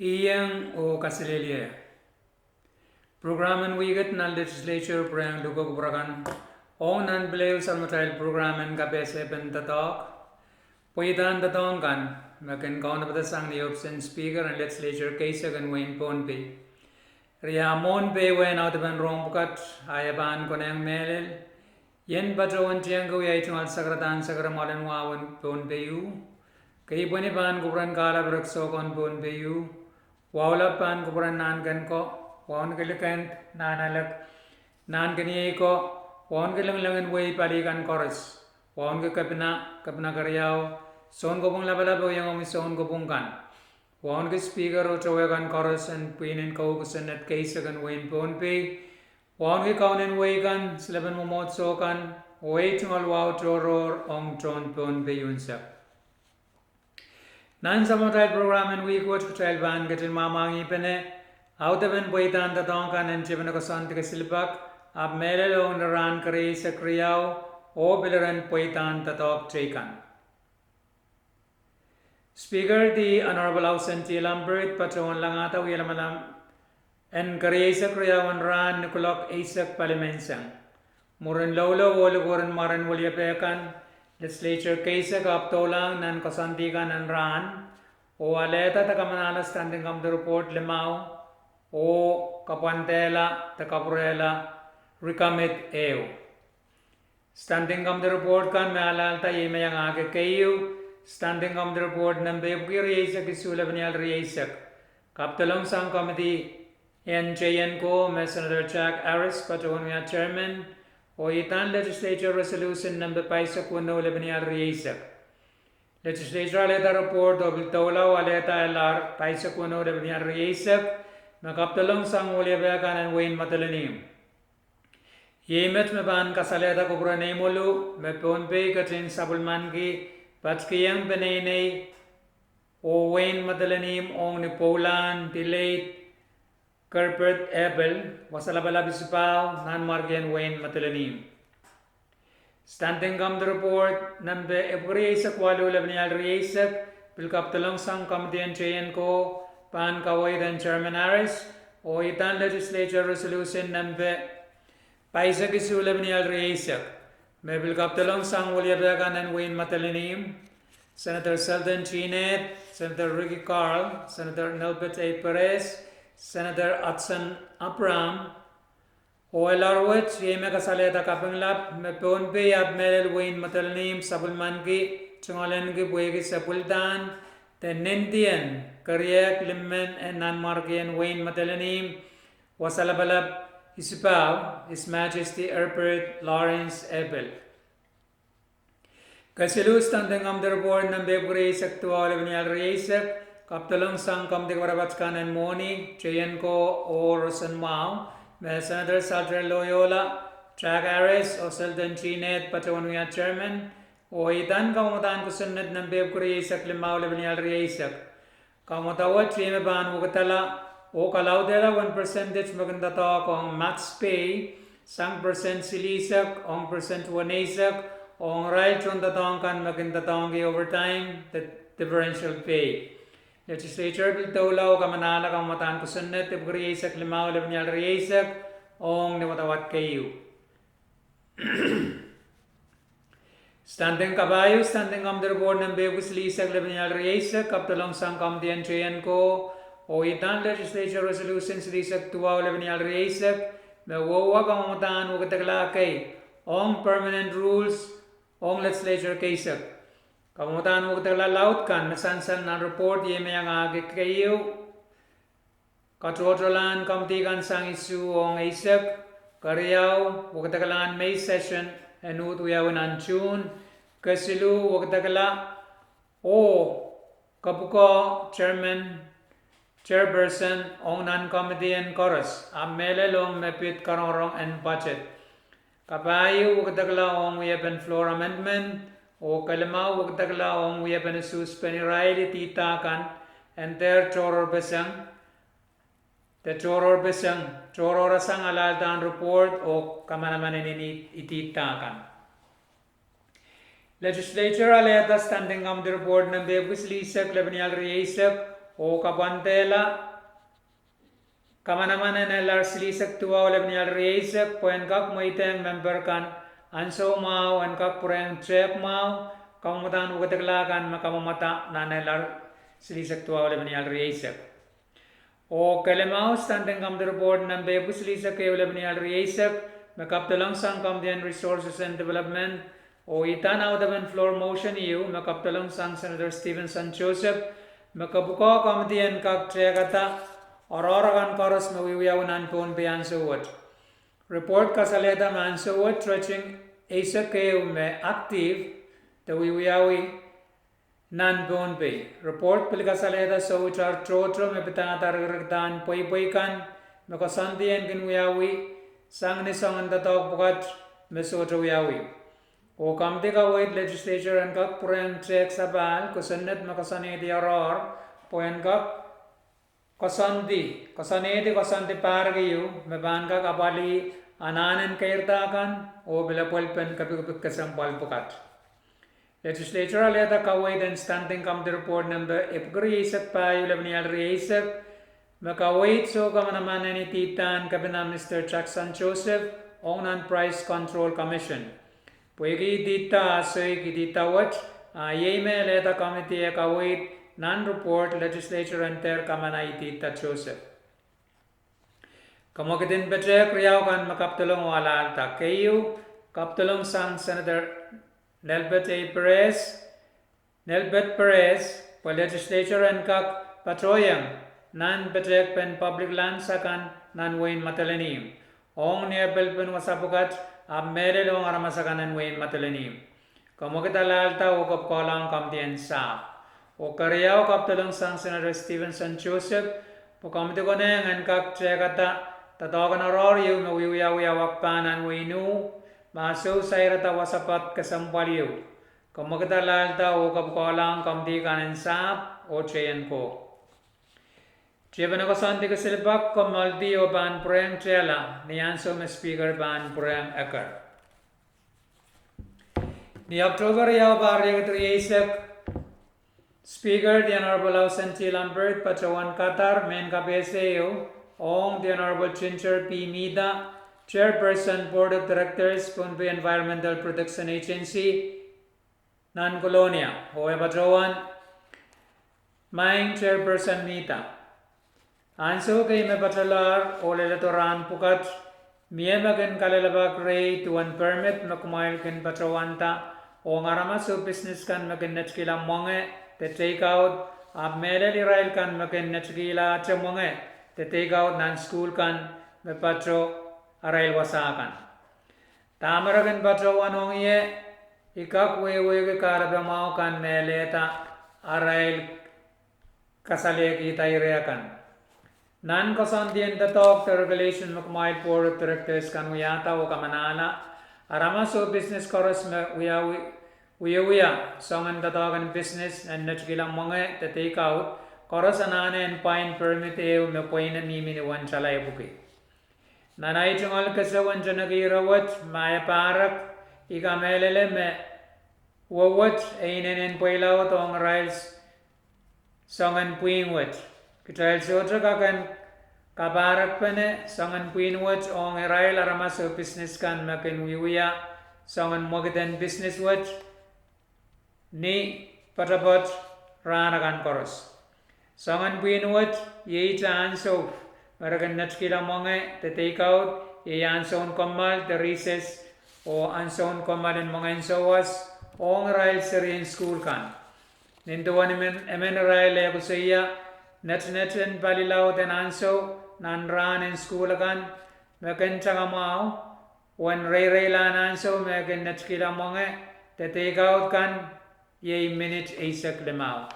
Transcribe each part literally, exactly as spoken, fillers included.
Iang oh kaselehlie. Program en wihk et nan Legislature pwurehng luhko kupwur akan ong nan pil ehu salmatail program en kapehsepen doadoahk, pweidahn doadoahk kan, me kin kaunopada sang ni ohpis en Speaker en Legislature keisek en wehin Pohnpei. Eri a mwohn pei wehn audepen rong pwukat, a I pahn konehng mehlel, ien patohwan tiengki wiawi tungoal sakaradahn sakaramwahl en wahu en Pohnpei u, keipweni pahn kupwuren kahlap rek sohkohn Pohnpei u, wahu lap pahn kupwuren Nahnken ko, wauneki likend, nahnalek, Nahnken iei ko, wauneki lengileng en wehi pali kan koaros, wauneki kepina, kepina keriau, Sounkopwung Lapalap oh iengomwi sounkopwung kan, wauneki Speaker oh towe kan koaros en pwihn en kou kosonned keisek en wehin Pohnpei, wauneki kaunen wehi kan, silepen mwomwohdiso kan, oh ei tungoal wahu tohrohr ong tohn Pohnpei unsek. Nan salmatail program en wihk wet kitail pahn ketin mwamwahngihpene audepen pweidahn doadoahk kan en tepin koasoandi kesil pak, ahpw mehlel ong ni rahn kerieisek riau, oh pil iren pweidahn doadoahk teikan. Speaker, the Honorable Housen T. Lambert patohwan langada wialamalam en kerieisek riau en rahn ni kuloak eisek palimenseng. Mwurin loulou oh likwerih en mwaren weliepe kan, Legislature keisek ahpw doulahng nan koasoandi kan en rahn, oh alehda de kamanahla Standing Committee Report limau, oh kapwandehla de kapwurehla recommit ehu. Standing Committee Report kan me alahlda iei me iangahki keieu: Standing Committee Report nempe epwiki rieisek isuh, lepenial rieisek, kapidolong sang committee en teien ko me Senator Jack Harris patohwan wia chairman, oh idahn Legislature Resolution nempe pahisek weneu, lepenial rieisek. Legislature alehda report oh pil doula oh alehda elahr pahisek weneu, lepenial rieisek, me kapidolong sang weliepe kan en wehin Madolenihmw. Iei met me pahn kasalehda kupwuren eimwolu me Pohnpei ketin sapwellimaniki patikihong peneinei oh wehin Madolenihmw ong ni pwoulahn delayed childbirth ehpel, wasa lapalap isipahu, nanmwarkien wehin Madolenihmw. Standing Committee Report nempe epwiki rieisek waluh, lepenial rieisek, pil kapidolong sang committee en teien ko, pahn kaweid en Chairman Harris, oh idahn Legislature Resolution nempe pahisek isuh, lepenial rieisek, me pil kapidolong sang weliepe kan en wehin Madolenihmw, Senator Sheldon G. Neth, Senator Ricky Carl, Senator Nelbert A. Perez, Senator Hudson Abraham, oh elahr wet iei me kasalehda kapinglap me Pohnpei ahpw mehlel wehin Madolenihmw sapwellimaniki, tungoaleniki pwehki sapwellimen de nindien keriehk limen en nanmwarkien wehin Madolenihmw, wasa lapalap isipahu, His Majesty Herbert Lawrence ehpel. Kesiluh: Standing Committee Report nempe epwiki rieisek duwau, lepenial rieisek, kapidolong sang committee kaparapat kan en mwohni, teien ko oh roson mwahu, me Senator Saldier Loyola, Jack Harris oh Sheldon G. Neth patohwan wia chairman, oh idahn kamwadahn kosonned nempe epwiki rieisek limau, lepenial rieisek. Kamwadahn wet iei me pahn wekidala oh kalaudehla uwen percentage me kin doadoahk ong max pay, sang percent silihsek ong percent weneisek ong irail tohndoadoahk kan me kin doadoahngki overtime de differential pay. Legislature pil doula oh kamanahla kamwadahn kosonned epwiki rieisek limau, lepenial rieisek, ong ni wadawad keieu. Standing, kapahieu: Standing Committee Report nempe epwiki silihsek, lepenial rieisek, kapidolong sang committee en teien ko, oh idahn Legislature Resolution silihsek duwau, lepenial rieisek, me wehwehki kamwadahn wekidekla kei ong permanent rules ong Legislature keisek. Kamwadahn wekidekla laud kan me sansal nan report iei me iangahki: keieu, katohtohlahn committee kan sang isuh ong eisek; keriau, wekideklahn May session en uhd wiawi nan June; kesiluh, wekidekla oh kapwukoa chairman, chairperson ong nan committee en koaros, ahpw mehlel ong me pid karongorong en budget; kapahieu, wekidekla ong wiepen floor amendment; oh kelimau, wekidekla ong wiepen usuhs pen irail idihda kan en dehr tohrohrpeseng, de tohrohrpeseng, tohrohrasang alahldan report oh kamanaman en idihda kan. Legislature alehda Standing Committee Report nempe epwiki silihsek, lepenial rieisek, oh kapwandehla kamanaman en L R silihsek duwau lepin riau rieisek pwehn kak mweidehng memper kan ansou mwahu en kak pwurehng tehk mwahu kamwomwdahn wikidiklahkan me kamwomwada nan L R silihsek duwau lepin riau rieisek. Oh kelimau, Standing Committee Report nempe epwiki silihsek ehu lepin riau rieisek, me kapidolong sang Committee en Resources and Development, oh idan audepen floor motion ieu me kapidolong sang Senator Stevenson Joseph, me kopwukoa committee en kak tehkada oaroahr akan koaros me wiewiawi nan Pohnpei ansou wet. Report kasalehda me ansou wet dredging eisek ehu me active de wiewiawi nan Pohnpei. Report pil kasalehda souitar tohto me pidada rikirikdahn pweipwei kan me koasoandi en kin wiawi sang ni soangen doadoahk pwukat me sohte wiawi. Oh committee kaweid Legislature en kak pwurehng tehk sapahl kosonned me koasoanehdi oaroahr pwehn kak koasoandi, koasoanehdi koasoandi pahrek ieu me pahn kak apwalih anahn en keirda kan oh pil epwelpen kepikipik kesempwal pwukat. Legislature alehda kaweid en Standing Committee Report nempe epwiki rieisek pahieu lepin riau rieisek, me kaweid soukamanaman en idihdahn Kepina Mister Jackson Joseph ong nan Price Control Commission. Pwehki idihda ah soik idihda wet, a iei me alehda committee eh kaweid nan report Legislature en dehr kamana idihda Joseph. Kamwekid en petehk riau kan me kapidolong oh alahlda. Keieu, kapidolong sang Senator Nelbert A. Perez, Nelbert Perez, pwe Legislature en kak patohieng nan petehkpen public lands akan nan wehin Madolenihmw ong ni apwalpen wasa pwukat, ahpw mehlel ong aramas akan en wehin Madolenihmw. Kamwekid alahlda oh kapwukoahlahng committee en sahpw. Oh keriau, kapidolong sang Senator Stevenson Joseph, pwe committee konehng en kak tehkada doadoahk en oaroahr ieu me wiewiawi awak pahn nan wehin U, me sou sairada wasa pwukat kesempwal ieu. Kamwekid alahlda oh kapwukoahlahng committee kan en sahpw oh teien ko. Tiepene koasoandi kesilpak, kommoaldi oh pahn pwurehng tehla ni ansou me Speaker pahn pwurehng eker. Ni October riau, pahr riekid rieisek, Speaker the Honorable Ausan T. Lambert patohwan kadar mehn kapehse ieu ong the Honorable Ginger P. Mita, Chairperson Board of Directors Pohnpei Environmental Protection Agency, nan Kolonia, oh e patohwan: Maing Chairperson Mita, ansou kei me patohlahr oh leledo rahn pwukat, mie me kin kalelapak rehi duwen permit me kumwail kin patohwanda ong aramas oh pisnes kan me kin netikihla mwenge de take out, ahpw mehlel irail kan me kin netikihla mwenge de take out nan sukuhl kan me pato arail wasa kan. Dahme re kin patohwan ong ie, I kak wehwehki kahrepe mwahu kan me alehda arail kasalehkihda ire akan. Nan koasoandien doadoahk de regulation me kumwail Board of Directors kan wiahda oh kamanahla, aramas oh pisnes koaros me wiewia soangen doadoahk en pisnes en netikihla mwenge de take out, koaros anahne en pwain permit ehu me pweine mihmi ni wentala epwiki. Nan ahi tungoal keseu en teneki ire wet, ma e pahrek, I kamehlele me wewet e inenen pweilaud ong irail soangen pwihn wet. Kitail sohte kak en kapahrekpene soangen pwihn wet ong irail aramas oh pisnes kan me kin wiewia soangen mwekid en pisnes wet ni poatopoat rahn akan koaros. Soangen pwihn wet, ieite ansou me re kin netikihla mwenge de take out, iei ansoun kommoal de recess oh ansoun kommoal en mwengehn souwas ong irail serien sukuhl kan. Nin duwen emen irail eh koasoia, netineten pali laud en ansou nan rahn en sukuhl akan me kin takamwahu, uwen reireilahn ansou me kin netikihla mwenge de take out kan, iei minit eisek limau.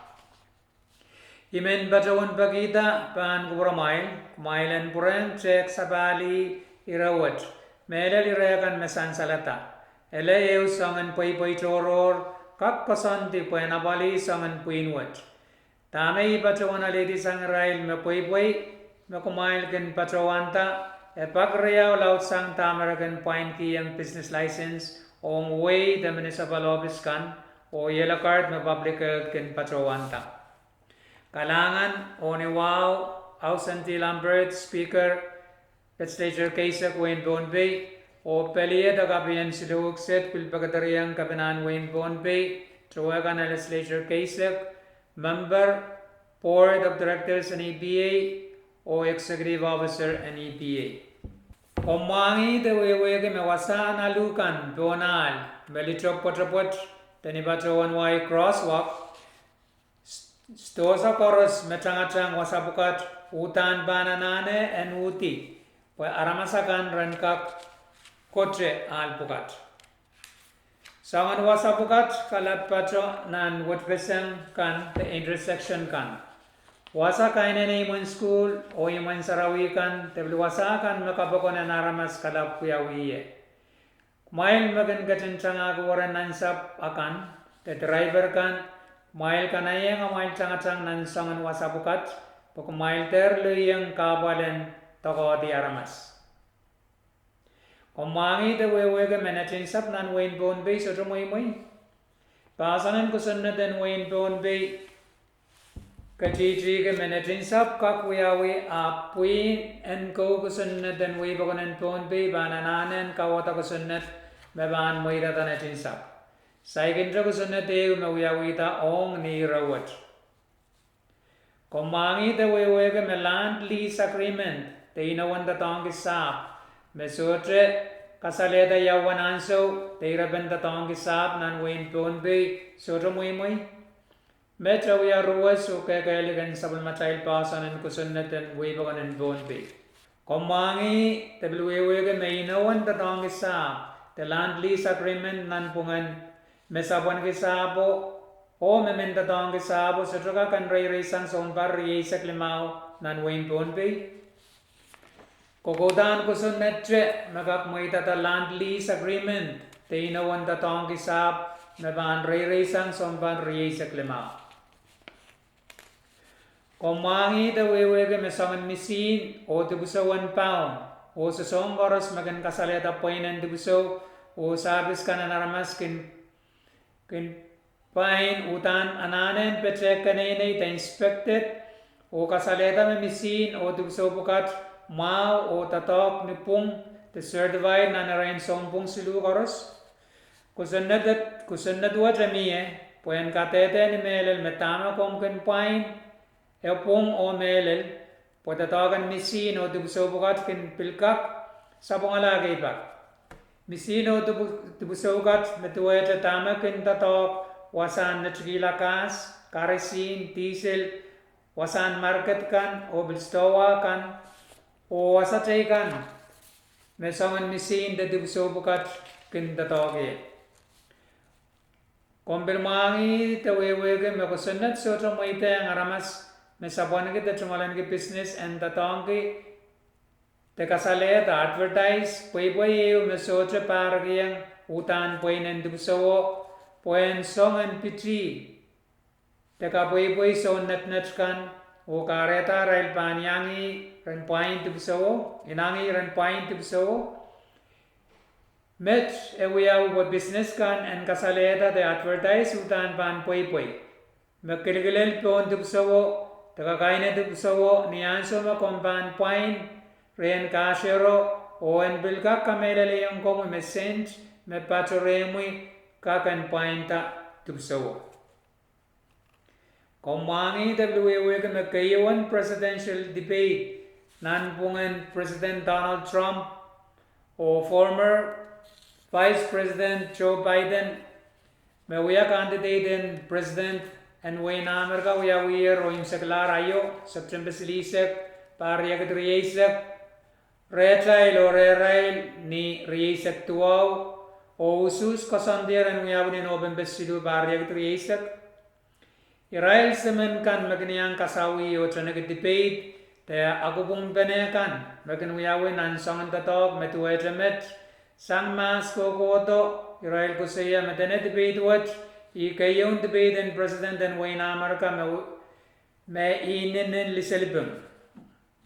I men patohwan pekihda pahn kupwuramwail, kumwail en pwurehng tehk sapahl ire wet, mehlel ire akan me sansalada. Ele ehu soangen pweipwei tohrohr kak koasoandi pwehn apwalih soangen pwihn wet. Dahme I patohwan alehdi sang irail me pweipwei me kumwail kin patohwanda, e pak riau laudsang dahme re kin pwainkihong business license ong wehi de municipal ohpis kan oh yellow card me public health kin patohwanda. Kalahngan oh ni wahu, Ausen T. Lambert, Speaker, Legislature keisek wehin Pohnpei, oh pelien de kapien siluh wekset pil pekedereiong Kepinahn wehin Pohnpei, towe kan en Legislature keisek, member, Board of Directors en E P A, oh Executive Officer en E P A. Komw mwahngih de wehwehki me wasa en alu kan pohn ahl, me litok pwetepwet, de ni patohwan wai crosswalk, sidohsa koaros me tangatang wasa pwukat uhdahn pahn anahne en uhdi, pwe aramas akan ren kak kote ahl pwukat. Soangen wasa pwukat kalap pato nan wetpeseng kan de intersection kan. Wasa kainene imwen sukuhl oh imwen sarawi kan de pil wasa kan me kapokon en aramas kalap wiawi ie. Kumwail me kin ketin tangahki weren nansapw akan, de driver kan, kumwail kanaiehng amwail tangatang nan soangen wasa pwukat, pwe kumwail dehr lelohng kahpwal en doakoahdi aramas. Komw mwahngih de wehwehki me netinsapw nan wehin Pohnpei sohte mweimwei. Poahsoan en kosonned en wehin Pohnpei ketihtihki me netinsapw kak wiawi, ahpw pwihn en kou kosonned en weipokon en Pohnpei pahn anahne en kauwada kosonned me pahn mweidada netinsapw. Saikinte kosonned ehu me wiawihda ong ni ire wet. Komw mwahngih de wehwehki me land lease agreement de inowen doadoahngki sahpw, me sohte kasalehda ia uwen ansou de irepen doadoahngki sahpw nan wehin Pohnpei, sohte mweimwei. Met e wia ruwes oh kehkehlik en sapwellimatail poahsoan en kosonned en weipokon en Pohnpei. Komw mwahngih de pil wehwehki me inowen doadoahngki sahpw de land lease agreement nanpwungen me sapwenki sahpwo oh me men doadoahngki sahpwo sohte kak en reireisang sounpar rieisek limau nan wehin Pohnpei. Kokoudahn kosonned te me kak mweidada land lease agreement de inowen doadoahngki sahpw me pahn reireisang sounpar rieisek limau. Komw mwahngih de wehwehki me soangen misihn oh dipwisou en paun oh sosohng koaros me kin kasalehda pweinen dipwisou oh sahpis kan en aramas kin, kin pwain uhdahn anahne en petehk keneinei de inspected, oh kasalehda me misihn oh dipwisou pwukat mwahu oh doadoahk ni pwung de certified nan erein sounpwong siluh koaros. Kosonned, kosonned wet e mie pwehn kadehde ni mehlel me dahme komw kin pwain e pwung oh mehlel, pwe doadoahk en misihn oh dipwisou pwukat kin pil kak sapwungala ekei pak. Misihn oh dipwi-, dipwisou pwukat me duwehte dahme kin doadoahk wasahn netikihla gas, karisihn, diesel, wasahn market kan oh pil sidohwa kan, oh wasa teikan me soangen misihn de dipwisou pwukat kin doadoahk ie. Komw pil mwahngih de wehwehki me kosonned sohte mweidehng aramas me sapwenki de tungoalenki pisines en doadoahngki de kasalehda advertise pweipwei ehu me sohte pahrekiong uhdahn pweinen dipwisouo, pwehn song en pitih de kapweipwei soun netnet kan, oh kahrehda arail pahn iang ren pwain dipwisouo, inangih ren pwain dipwisouo. Met e wiawi pwe pisines kan en kasalehda de advertise uhdahn pahn pweipwei me kilkilel pohn dipwisouo de kakaine dipwisouo ni ansou me komw pahn pwain rehn kahsero, oh en pil kak kamehlelehiong komwi me sent me pato rehmwi kak en pwainda dipwisouo. Komw mwahngih de pil wehwehki me keieun presidential debate nanpwungen President Donald Trump oh former Vice President Joe Biden, me wia candidate en president en wehin Amerika wiawiher oh imwseklahr aio, Septempe silihsek, pahr riekid rieisek, rehtail oh rehrail ni rieisek duwau, oh usuhs koasoandier en wiawi ni Nopempe siluh, pahr riekid rieisek. Irail semen kan me kin iang kasawih oh teneki debate de akupwungpene kan me kin wiawi nan soangen doadoahk me duwehte met, sang mahs kohkohdo, irail koasoia me dene debate wet ih keieun debate en president en wehin Amerika me, me inenen liseliping,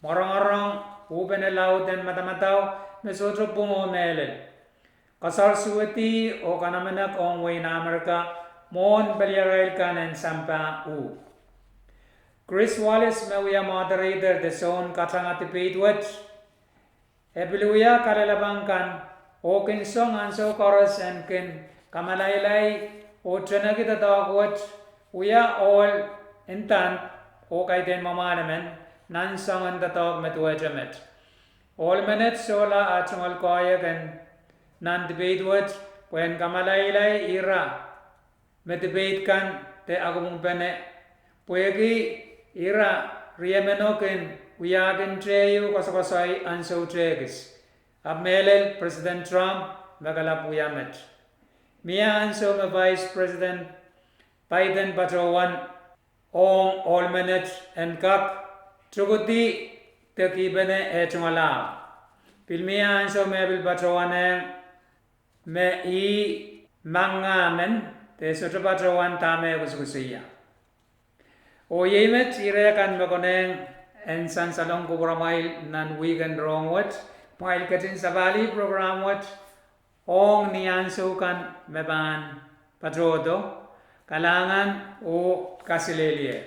mworongorong, uhpene laud en madamadau me sohte pwung oh mehlel, kasar suwedih oh kanamenek ong wehin Amerika mwohn peliarail kan en sampah uh. Chris Wallace me wia moderator de soun katanga debate wet, e pil wia kalelapak kan oh kin song ansou koaros en kin kamalailai oh teneki doadoahk wet, wia ohl ndand oh kaidehn mwamwahn emen nan soangen doadoahk me duwehte met. Ohl menet sohla ah tungoal koahiek en nan debate wet pwehn kamalailai ira me debate kan de akapwungpene, pwehki ira riemeno kin wiahkin tehieu koasokoasoi ansou tehkis. Ahpw mehlel President Trump me kalap wia met. Mie ansou me Vice President Biden patohwan ong ohl menet en kak tukedi de kihpene eh tungoal ahpw pil mie ansou me pil patohwanehng me ih manganga men de sohte patohwan dahme e kusukusuia. Oh iei met ire kan me konehng en sansalong kupwuramwail nan wihk en rohng wet, kumwail ketin sapahlih program wet ong ni ansou kan me pahn patohdo. Kalahngan oh kaselehlie.